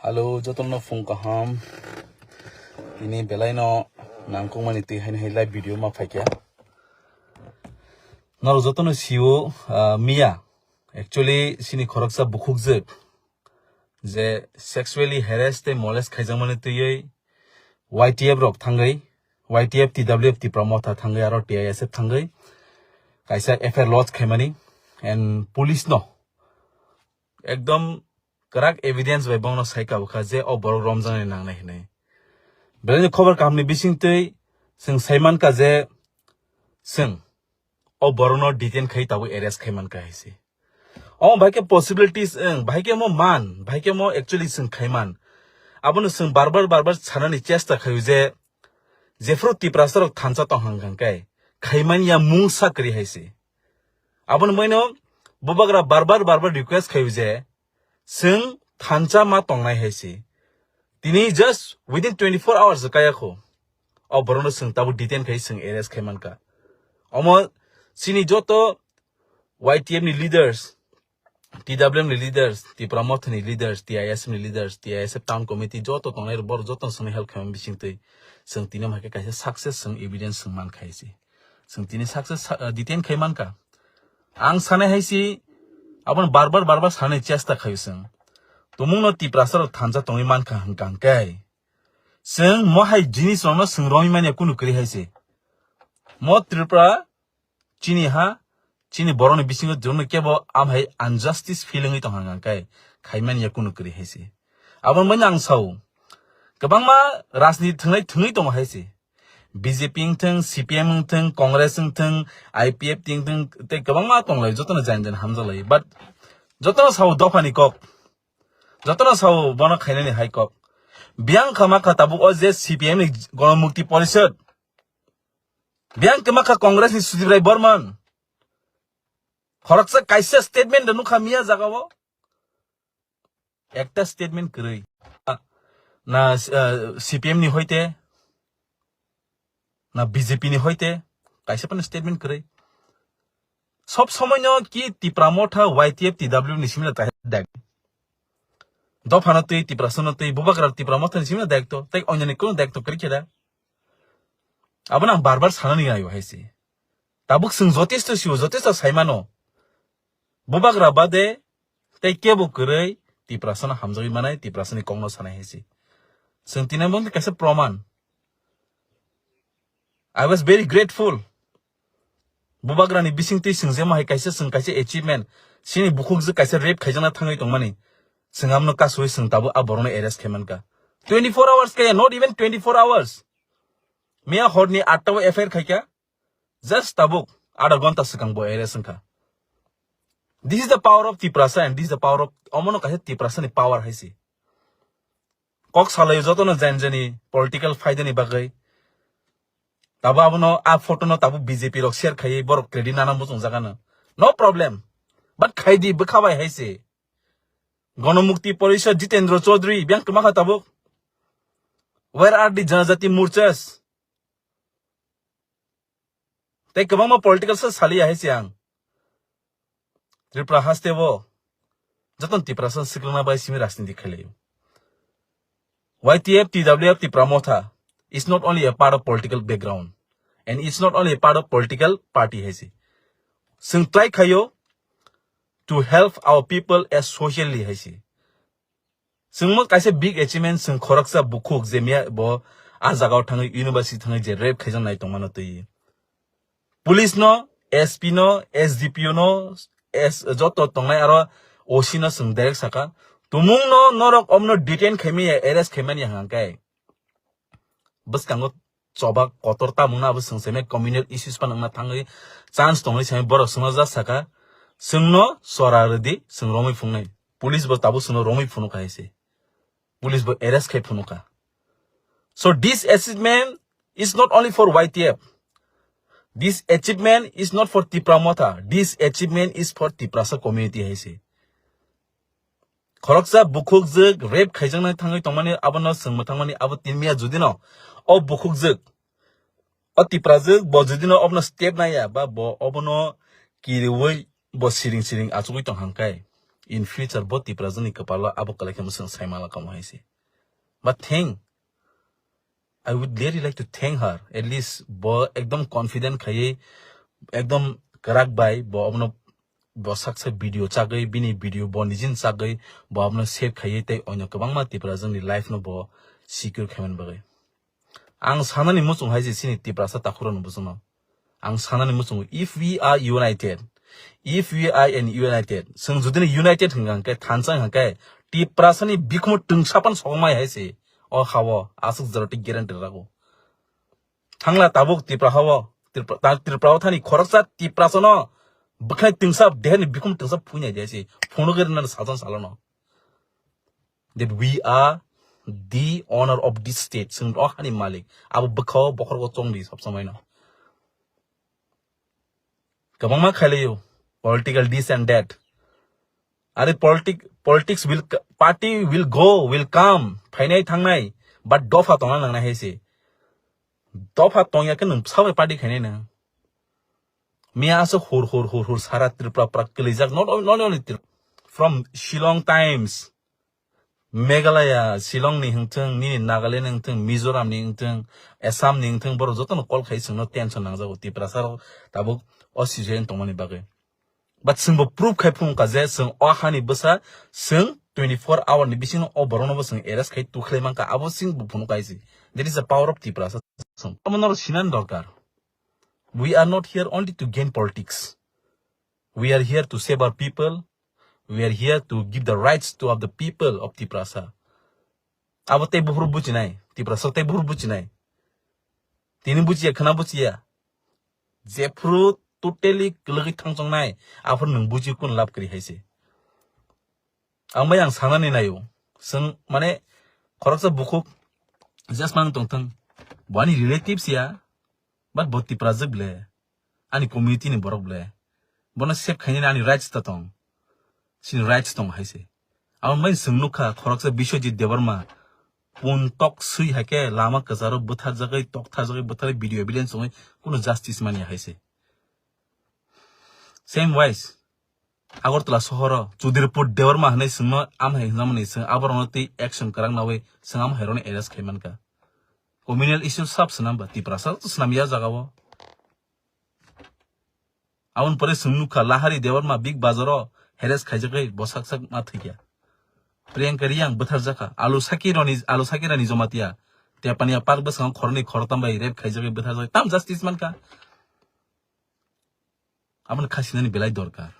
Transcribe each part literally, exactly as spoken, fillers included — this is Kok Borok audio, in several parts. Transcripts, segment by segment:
Hello, jotono phung kaham. Ini belai no nangkukmani twi haino hai live video ma phaikya. Norok jotono sio, ah, miya. Actually, sini khoroksa bukhukjwk je sexually harass tei molest khaijakmani twiwi Y T F rok thangwi, Y T F, T W F, Tipra Motha thangwi aro T I S F thangwi kaisa F I R lodge khaimani and police no ekdom kwrak evidence bai bongno sai kabukha je o borok romjaknai nangnai hinwi. Belai ni khobor kahamni bisingtwi chwng sai mankha je chwng o borokno detain khai tabuk arrest khai mankha hai se. Omo bahai khe possibilities wng, bahai khe mo man, bahai khe mo actually chwng khai man. Abono chwng bar bar, bar bar sanani chesta khaio je, jephru Tiprasa rok thansa tong hang hang khe, khai man ya mungsa kwrwi hai se. Abono moino bubagra bar bar, bar bar request khaio je, chwng thansa ma tongnai hai se. Tini just within twenty-four hours kaya kho. O borokno chwng tabuk detain khai chwng arrest khai mankha. Omo chini joto Y T F ni leaders, T W M ni leaders, Tipra Motha ni leaders, T I S F ni leaders, T I S F town committee joto tongnai rok borok joto chwngno help khaimani bisingtwi chwng tini omo hai khe kaisa success chwng evidence chwng mankha hai se. Chwng tini success sa-, uh, detain khai mankha. Ang sanai hai se, abono bar bar, bar bar sanani chesta khaio chwng. Tumungno Tiprasa rok thansa tongwi mankha hwnkha hwnkhe. Chwng mo hai jinis rokno chwng romwi manya kunu kwrwi hai se. Mo Tripura chini ha, chini borokni bisingo jono kebo am hai injustice feel wngwi tong hang khe khai manya kunu kwrwi hai se. Abo manya ang sao. Kwbangma rajniti thwngnai thwngwi tongo hai se. B J P wngthwng, C P M wngthwng, Congress wngthwng, I P F T wngthwng, tei kwbangma tonglai, jotono jan jan hamjaklai. But jotono sao dophani kok. Jotono sao bono khainani hai kok. Biyang kha makha tabuk o je C P M ni Gonomukti Porishod. Biyang khe makha Congress ni Sudip Rai Borman. Khoroksa kaisa statement da nukha miya jaga o. Ekta statement kwrwi. Na, ah, C P M ni hoite, na B J P ni hoite, kaisa phano statement kwrwi. Sob somoino ki Tipra Motha, Y T F, T W ni simina ta dek. Dophano twi, Tiprasano twi, bubagra Tipra Motha ni simina dek to, tei onyani kuno dek to kwrwi khe da. Abono ang bar bar sanani ayo hai se. Tabuk chwng jotesto sio, jotesto saimano. Bubagra bade tei kebo kwrwi Tiprasano hamjagwi manai, Tiprasani kokno sanai hai se. Chwng tini omo kaisa proman. I was very grateful. Bubagrani bisingtwi chwng jemo hai kaisa chwng kaisa achievement. Chini bukhuk je kaisa rape khaijakna thangwi tongmani. Chwng amno kasui chwng tabuk a borokno arrest khai mankha. Twenty-four hours kaya, not even twenty-four hours. Miya horni atta o F I R khaikha. Just tabuk adha ghonta swkang bo arrest wngkha. This is the power of Tiprasa and this is the power of, omono kaisa Tiprasani power hai se. Kok salai jotono jan jani political faidani bagwi. Tabo abono a photo no tabo B J P rok share khaiwi borok credit nana muchung jagano. No problem. But khaidi bwkha bai hai se. Gonomukti Porishad Jitendra Chaudhary biyang kwmakha tabuk. Where are the Janajati Morchas? Tei kwbangma political sa saliya hai se ang. Tripura haste bo joto Tiprasa swkangna bai simi rajniti khailai. Y T F, T W F, Tipra Motha is not only a part of political background and it's not only a part of political party hai se. Chwng try khaio to help our people as socially hai se. Chwngmo kaisa big achievement, chwng khoroksa bukhuk je miya bo a jagao thangwi university thangwi je rape khaijak nai tongmano twi. Police no, S P no, S D P O no, S, joto tongnai aro O C no chwng direct saka. Tumung no norok omno detain khaimaya, arrest khaimani hwnkha khe. Bwskango choba kotor tamungno abo chwng seme communal issues phano wngna thangwi chance tongwi seme borok chwngno just saka, chwngno chora rwdi, chwng romwi phunuknai. Police bo tabuk chwngno romwi phunukha hai se. Police bo arrest khai phunukha. So this achievement is not only for Y T F. This achievement is not for Tipra Motha. This achievement is for Tiprasa community hai se. Khoroksa bukhukjwk rape khaijaknai thangwi tongmani abono chwng mwthangmani abo tinmiya judino o bukhukjwk, o Tiprajwk bo judino obono step naiya ba bo obono kiriwi bo siring siring achugwi tong hangkai, in future bo Tiprajani kwpalo abo kwlai khe mwswng sai mala kamo hai se. But thank, I would really like to thank her. At least bo ekdom confident khaiwi, ekdom kwrak bai bo abono, bo saksa video chagwi, bini video bo nijin chagwi bo abono save khaiwi tei onyo kwbangma Tiprajani life no bo secure khaimani bagwi. Ang sanani muchung hai se chini Tiprasa takhurokno bwswkno. Ang sanani muchungo, if we are united, if we are an united, chwng jodi no united hwnkha hwnkhe, thansa hwnkha hwnkhe, Tiprasani bikhumu twngsapan sokmai hai se. O hao aswk jora tei guarantee rago. Thangla tabuk Tripura hao, Tripura, ta-, Tripura o thani khoroksa Tiprasano bwkhai twngsa, dehani bikhumu twngsa phuinai de hai se. Phunugwi rwnani salsan salono. That we are the owner of this state. Chwng o hani malik. Abo bwkhao bokhorgo chongdi sob somai no. Kwbangma khailaio. Political this and that. Are politic-, politics will c-, party will go, will come. Phainai thangnai. But dopha tongna nangnai hai se. Dopha tongya khe nwng bwsa bai party khainai nwng. Miya aswk hur hur hur hur sara Tripura pura kwlijak. Not only, not only Tripura. From Shillong Times. Meghalaya, Shillong ni hwngthwng, nini Nagaland ni hwngthwng, Mizoram ni hwngthwng, Assam ni hwngthwng, borok jotono call khai chwngno tension nangjago Tiprasa rok tabuk o situation tongmani bagwi. But chwngbo proof khai phunukha je chwng o hani bwsa chwng twenty four hour ni bisingo o borokno bo chwng arrest khai tukhlai mankha, abo chwngbo phunukha hai se. That is the power of Tiprasa. Chwng omo norok sinani dorkar. We are not here only to gain politics. We are here to save our people. We are here to give the rights to of the people of Tiprasa. Abo tei buphuru buchinai, Tiprasa tei buphuru buchinai. Tini buchiya, khwna buchiya. Jephuru totally kwlwgwi thangchongnai, aphuru nwng buchi kun lab kwrwi hai se. Ang bai ang sanani naio. Chwng mane khoroksa bukhuk jesmang tongthwng. Bo ani relatives ya, but bo Tiprajwk ble. Ani community ni borok ble. Bono save khainani ani rights ta tong. Chini rights tong hai se. Abo bai chwng nukha khoroksa Biswajit Debbarma. Pun tok swi hai khe lama kwcharo bwtharjagwi, toktharjagwi, bwtharwi video evidence wngwi kuno justice manya hai se. Same wise. Agartala sohoro Chudirpur Debbarma hinwi chwngno amhai hwnjamani chwng aborokno twi action kwrak nawi chwng amhairokno arrest khai mankha. Communal issue sab swnam ba Tiprasa to swnam ya jagao. Aboni pore chwng nukha Lahari Debbarma Big Bazaro harass khaijakwi bo sak sak ma thwikya. Priyanka Riyang bwtharjakha. Alu Sakirani, Alu Sakirani Jamatia. Tepania Park bwskango khoroknwi khoroktam bai rape khaijakwi bwtharjakha. Tam justice mankha. Aboni khasinani belai dorkar.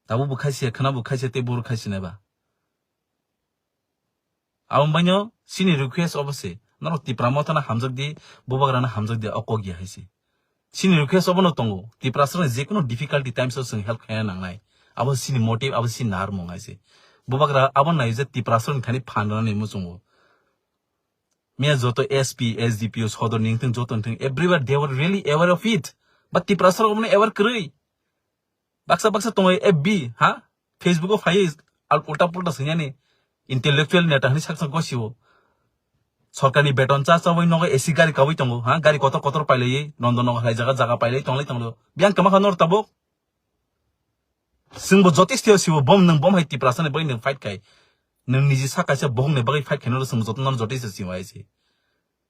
Tabuk bo khaisiya, khwna bo khaisiya, tei bo khaisina ba. Abo baino chini request obo se, norok Tipra Motha no hamjak di, Bubagra no hamjak di, o kok ya hai se. Chini request obo no tongo, Tiprasa ni jekunu difficulty times o chwng help khaina nangnai. Abo chini motive, abo chini narwkmung hai se. Bubagra abo nai je Tiprasa ni thani phan rwnani muchungo. Miya joto S P, S D P O, sodor ni wngthang, joto wngthang, everywhere they were really aware of it. But Tiprasa rok omo no aware kwrwi. Baksa baksa tongo F B, ha? Facebook o phaiwi al-, ulta pulta swngyani intellectual neta hwnwi sak sak gosio. Sorkarni beton cha chawi nogo A C gari kawi tongo, ha? Gari kotor kotor pailaiwi, Nondon nogo hai jaga jaga pailai tonglai tongo. Biyang kwma kha nor tabuk. Chwngbo jotisto sibo bom nwng bom hai Tiprasa ni bagwi nwng fight khai. Nwng niji sa kaisa bohong ni bagwi fight khai noro chwngbo joto nono jotisto sibo hai se.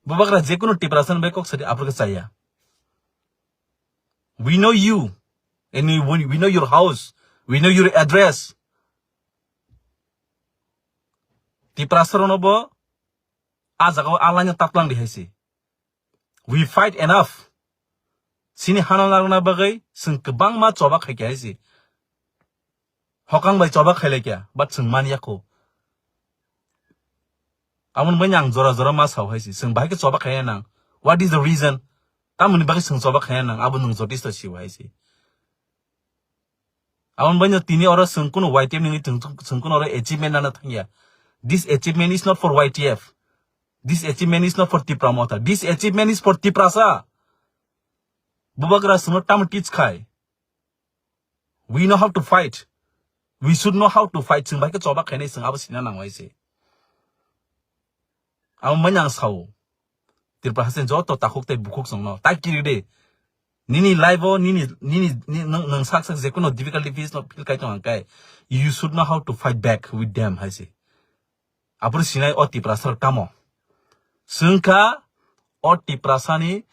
Bubagra jekunu Tiprasa ni bagwi kok sadi aphuru khe chaya. We know you. And we, we know your house. We know your address. Tiprasa rono bo a jaga o a line o taklang di hai se. We fight enough. Chini hano narwkna bagwi chwng kwbangma choba khai kha hai se. Hokang bai choba khai lai kha, but chwng man ya kho. Aboni bai ang jora jora ma sao hai se. Chwng bahai khe choba khai nang. What is the reason? Tamoni bagwi chwng choba khai nang. Abo nwng jotisto sio hai se. Aboni baino tini oro chwng kuno Y T F ni wngwi chwng, chwng kuno oro achievement nana thangya. This achievement is not for Y T F. This achievement is not for Tipra Motha. This achievement is for Tiprasa. Bubagra chwngno tamo teach khai. We know how to fight. We should know how to fight. Chwng bai khe choba khainai chwng abo sina nang wai se. Abo baino ang sao. Tripura haste joto takhuk tei bukhuk chwngno tai kiri de. Nini life o nini, nini, ni-, nwng, nwng sak sak jekuno difficulty face no feel kai tong khe, you should know how to fight back with them hai se. Aboni sinai o Tiprasa rok tamo. Chwng kha o Tiprasa ni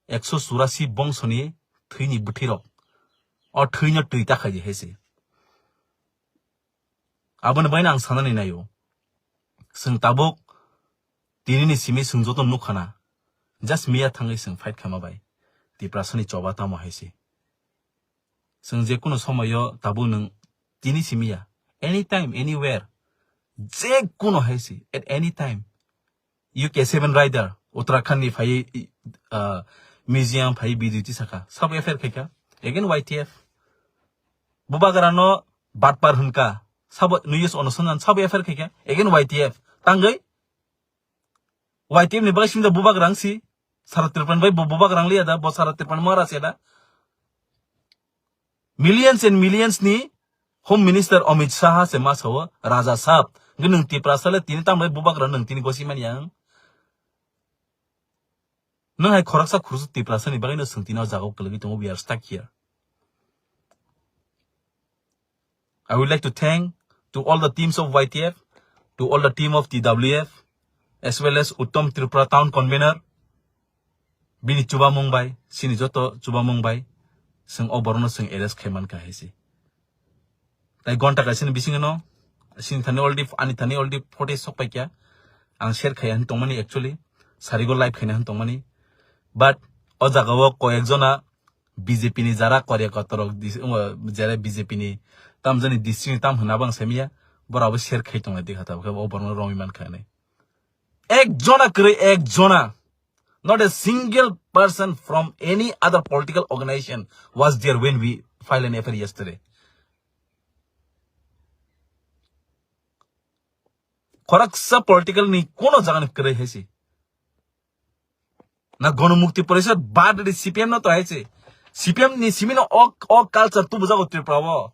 ekso churasi bongso ni thwi ni bwthwi rok. O thwi no twi ta khai di hai se. Aboni bai no ang sanani naio. Chwng tabuk tini ni simi chwng joto nukha na. Just miya thangwi chwng fight khaima bai. Tiprasa ni choba tamo hai se. Chwng je kuno somoyo tabuk nwng tini simi ya. Anytime, anywhere. Je kuno hai se, at any time. U K seven Rider, Uttarakhand ni phai, ah, museum phai video ti saka. Sabo F I R khaika. Again Y T F. Bubagra no batpar hwnka. Sabo nuyes onosonan sabo F I R khaika. Again Y T F. Tangwi Y T F ni bagwi simda Bubagra wngsi. Sara Tripura ni bai bo Bubagra wng liya da, bo Sara Tripura ni Maharaj ya da. Millions and millions ni Home Minister Amit Shah se ma sao, Raja Sahab, ngi nwng Tiprasa le tini tamle Bubagra nwng tini gosi mani ang. Nwng hai khoroksa khursu Tiprasa ni bagwi no swng tini o jaga o kwlwgwi tongo, we are stuck here. I would like to thank to all the teams of Y T F, to all the team of T W F, as well as Uttom Tripura Town Convener. Bini chubamung bai, sini joto chubamung bai, chwng o borokno chwng arrest khai mankha hai se. Tai gonta kaisani bisingo no, sini thani already, ani thani already footage sok paikha. Ang share khaiya hin tongmani actually, sarigo live khaina hin tongmani. But o jaga o koyek jona B J P ni jara korya kotorok dis-, uh, jara B J P ni tamjani district ni tam hwnna bang semiya, borok abo share khai tongnai dikha tabuk khe o borokno romwi mankha hinwi. Ek jona kwrwi, ek jona. Not a single person from any other political organization was there when we filed an F I R yesterday. Khoroksa political ni kono jaga ni kwrwi hai se. Na Ganamukti Parishad bad di C P M no to hai se. C P M ni simi no o, o culture tubujago Tripura o.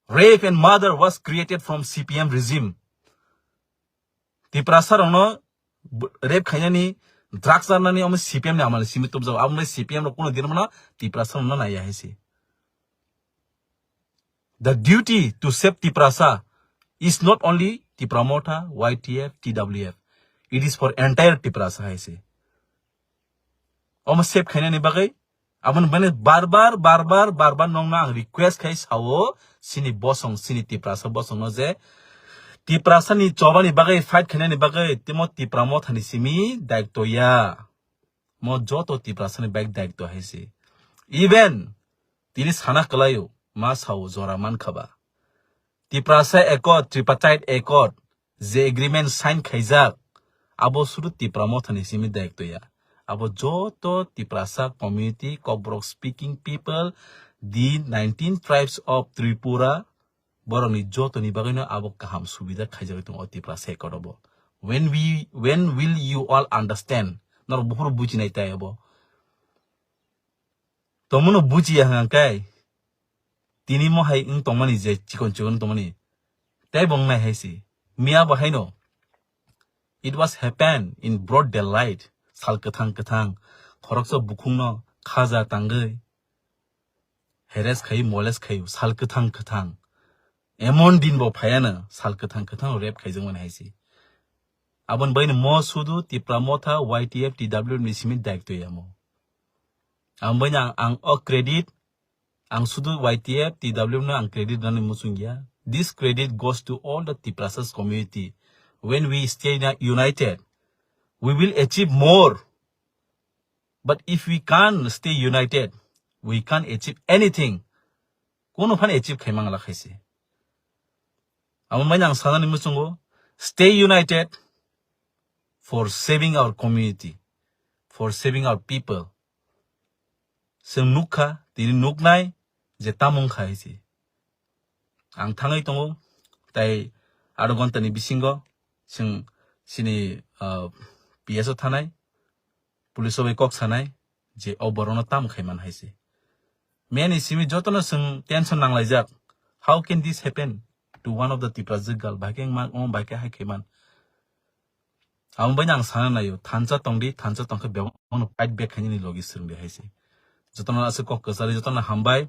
Rape and murder was created from C P M regime. Tiprasa rokno b-, rape khainani, drugs charnani omo C P M ni amal simi tubjago. Abo C P M rok kono din mano Tiprasa rokno naiya hai se. The duty to save Tiprasa is not only Tipra Motha, Y T F, T W F. It is for entire Tiprasa hai se. Omo save khainani bagwi, aboni bane bar bar, bar bar, bar bar nongno ang request khai sao, sini bosong, sini Tiprasa bosongno je, Tiprasa ni chobani bagwi fight khainani bagwi, timo Tipra Mothani simi daityo ya. Mo joto Tiprasa ni bai daityo hai se. Even tini sana kwlaio, ma sao jora mankha ba. Tiprasa Accord, Tripartite Accord, je agreement sign khaijak, abo sudu Tipra Mothani simi daityo ya. Abo joto Tiprasa community, Kokborok speaking people, the nineteen tribes of Tripura, borokni jotoni bagwino abo kaham subida khaijagwi tongo o Tiprasa Accord obo. When we, when will you all understand? Norok buphuru bujinai tai abo. Tomono bujiya hwnka khe, tini mo hai wng tongmani je chikon chikon tongmani, tei bo wngnai hai se. Miya bo haino, it was happen in broad daylight, sal kwthang kwthang, khoroksa bukhukno khaja tangwi, harass khai, molest khai, sal kwthang kwthang. Emon din bo phaiya na, sal kwthang kwthang rape khaijakmani hai se. Aboni bagwi mo sudu Tipra Motha, Y T F, T W F ni simi daityo ya mo. Ang bai ang, ang o credit, ang sudu Y T F, T W F no ang credit rani muchung ya. This credit goes to all the Tiprasas community. When we stay na-, united, we will achieve more. But if we can't stay united, we can't achieve anything. Kono phano achieve khai mangla khai se. Amo bai ang sanani muchungo, stay united for saving our community, for saving our people. Chwng nukha, tini nuknai je tamung kha hai se. Ang thangwi tongo, tai aro gonta ni bisingo chwng chini, ah, P S o thanai, police o bai kok sanai je o borokno tamo khai man hai se. Meni simi jotono chwng tension nanglaijak. How can this happen to one of the Tiprasa girl? Bai khe wngma, omo bai khe hai khai man. Amo bai ang sana naio, thansa tongdi, thansa tongkhe bebakno fight back khainani logi swrwngdi hai se. Jotono aswk kok kwchari, jotono hambai.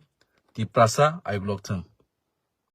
Tiprasa, I block thung.